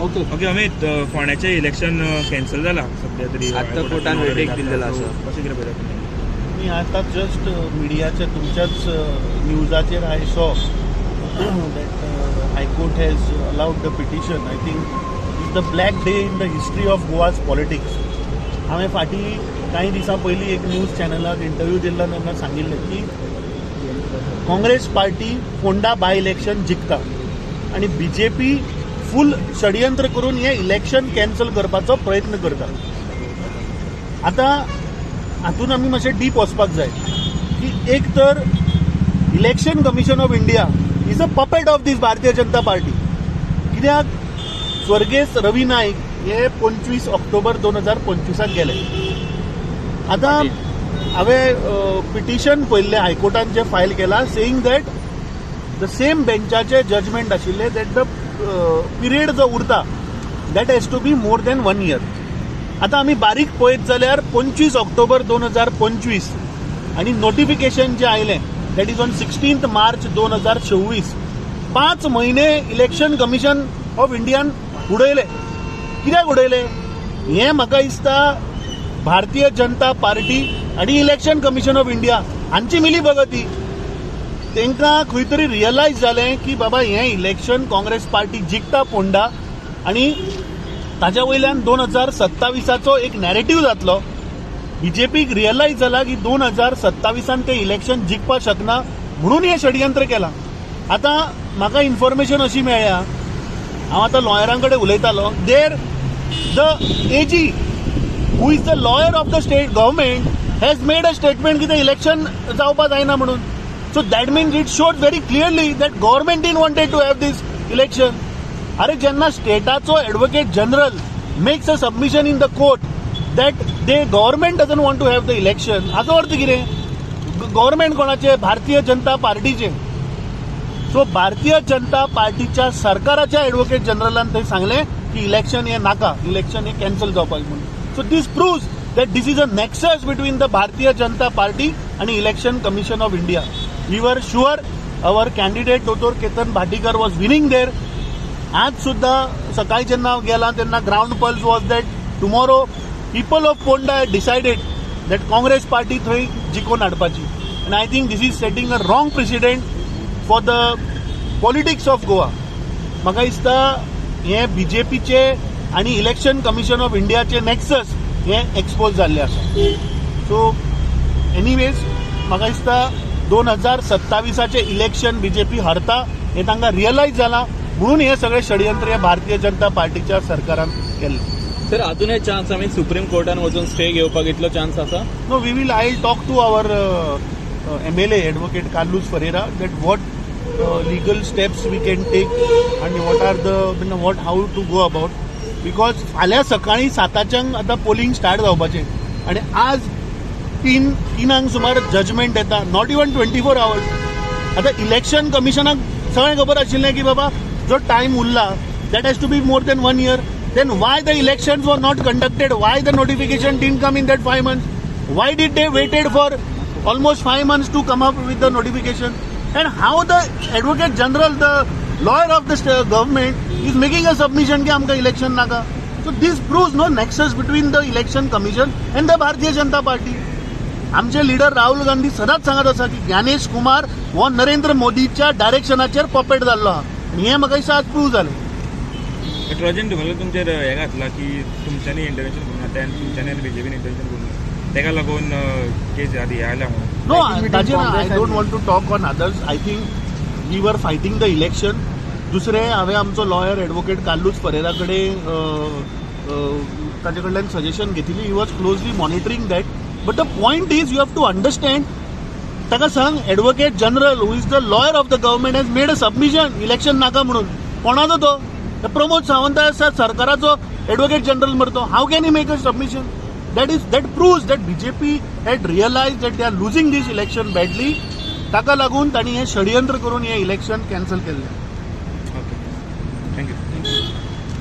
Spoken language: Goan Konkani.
ओके. ओके अमित, फोंड्याचें इलेक्शन कॅन्सल जाला सध्या तरी. आत्तां कोर्टान verdict दिल्लेलो आसा. कशें कितें पळयता तुमी? मी आता जस्ट मिडियाच्या तुमच्याच न्यूजाचेर I saw that High Court has allowed the petition. I think is the black day in the history of Goa's politics. हांवें फाटीं कांय दिसां पयलीं एक न्यूज चॅनलाक इंटरव्यू दिल्लो तेन्ना सांगिल्लें की Congress party Ponda by election जिखता आनी बीजेपी फूल षडयंत्र करून हें इलेक्शन कॅन्सल करपाचो प्रयत्न करता. आतां हातून आमी मातशें डीप वचपाक जाय की एक तर Election Commission of India is a puppet of this Bharatiya Janata Party. कित्याक स्वर्गेस्त रवी नाईक हे 25 ऑक्टोबर 2025 गेले. आतां हांवें पिटिशन पळयल्लें हायकोर्टान जें फायल केलां, सेईंग that the same बेंचाचे जजमेंट आशिल्लें that the period जो उरता, that has to be more than one year. आतां आमी बारीक पळयत जाल्यार 25 ऑक्टोबर 2025 आनी नोटिफिकेशन जें आयलें, that is on 16 March 2026. 5 म्हयने इलेक्शन कमिशन ऑफ इंडियान उडयले. कित्याक उडयले हें म्हाका दिसता भारतीय जनता पार्टी आनी इलेक्शन कमिशन ऑफ इंडिया हांची मिली भगती. तांकां खंय तरी रियलायज जालें की बाबा, हें इलेक्शन काँग्रेस पार्टी जिखता फोंडा आनी ताज्या वयल्यान 2027चो एक नॅरेटीव जातलो. बीजेपीक रियलायज जाला की 2027 ते इलेक्शन जिखपाक शकना म्हणून हें षडयंत्र केलां. आतां म्हाका इन्फॉर्मेशन अशी मेळ्ळ्या, हांव आतां लॉयरां कडेन उलयतालो, there the AG, who is the lawyer of the state government, has made a statement की ते इलेक्शन जावपा जायना म्हणून. So that means it showed very clearly that government didn't wanted to have this election. अरे, जेन्ना स्टेटाचो advocate general makes a submission in the court that the government doesn't want to have the election, हाचो अर्थ कितें? गव्हर्मेंट कोणाचे? भारतीय जनता पार्टीचे. सो भारतीय जनता पार्टीच्या सरकाराच्या एडवोकेट जनरलान थंय सांगलें की इलेक्शन हे नाका, इलेक्शन हे कॅन्सल जावपाक म्हणून. So this proves that this is a nexus between the Bharatiya Janata Party आनी Election Commission of India. We were sure our candidate Doctor Ketan Bhatikar was winning there. आज सुद्धा सकाळी जेन्ना हांव गेला तेन्ना ground pulse was that tomorrow people of Ponda decided that Congress Party थंय जिखोवन हाडपाची. आनी I think this is setting a wrong precedent for the politics of Goa. म्हाका दिसता हे बीजेपीचे आनी इलेक्शन कमिशन ऑफ इंडियाचे नॅक्सस हे एक्सपोज जाल्ले आसा. सो एनिवेज, म्हाका दिसता 2027चें इलेक्शन बीजेपी हरता हें तांकां रियलायज जालां म्हणून हे सगळे षडयंत्र हे भारतीय जनता पार्टीच्या सरकारान केल्लें. सर, अजूनय चान्स आमी सुप्रीम कोर्टान वचून स्टे घेवपाक इतलो चान्स आसा? No, we will. I'll talk to our MLA, Advocate Carlos Ferreira, that what legal steps we can take and what are the you know, what how to go about. Because फाल्यां सकाळी 7च्यांक आतां पोलिंग स्टार्ट जावपाचें आनी आज 3-3क सुमार जजमेंट येता, not even 24 hours. आतां इलेक्शन कमिशनाक सगळें खबर आशिल्लें की बाबा, जो टायम उरला, that has to be more than one year. Then why the elections were not conducted? Why the notification didn't come in that 5 months? Why did they waited for almost 5 months to come up with the notification? And how the advocate general, the lawyer of the government, is making a submission की आमकां election नाका? So this proves no nexus between the Election Commission and the Bharatiya Janata Party. आमचे लिडर राहुल गांधी सदांच सांगत आसा की ज्ञानेश कुमार हो नरेंद्र मोदीच्या डायरेक्शनाचेर पपेट जाल्लो आहा आनी हें म्हाका दिसता आज प्रूव जालें. ट्रोजन ढुंगल तुमचेर हें घातलां की तुमच्यांनी इंटरव्हेन्शन करूं ना, त्या तुमच्यांनी आनी बीजेपीन इंटरव्हेन्शन करूं ना, तेका लागून केस आदी हे आयल्या म्हणून. No, ताजेर I don't want to talk on others. I think we were fighting the election. दुसरें, हांवें आमचो लॉयर एडवोकेट कार्लूस फरेरा कडेन ताजे कडल्यान सजेशन घेतिल्ली. He was closely monitoring that, but the point is you have to understand, ताका सांग, advocate general, who is the lawyer of the government, has made a submission election नाका म्हणून. कोणाचो तो? प्रमोद सावंत आसा सरकाराचो एडवोकेट जनरल मरतो. How can he make a submission? That proves that BJP had realized that they are losing this election badly. ताका लागून तांणी हें षडयंत्र करून हें इलेक्शन कॅन्सल केल्लें.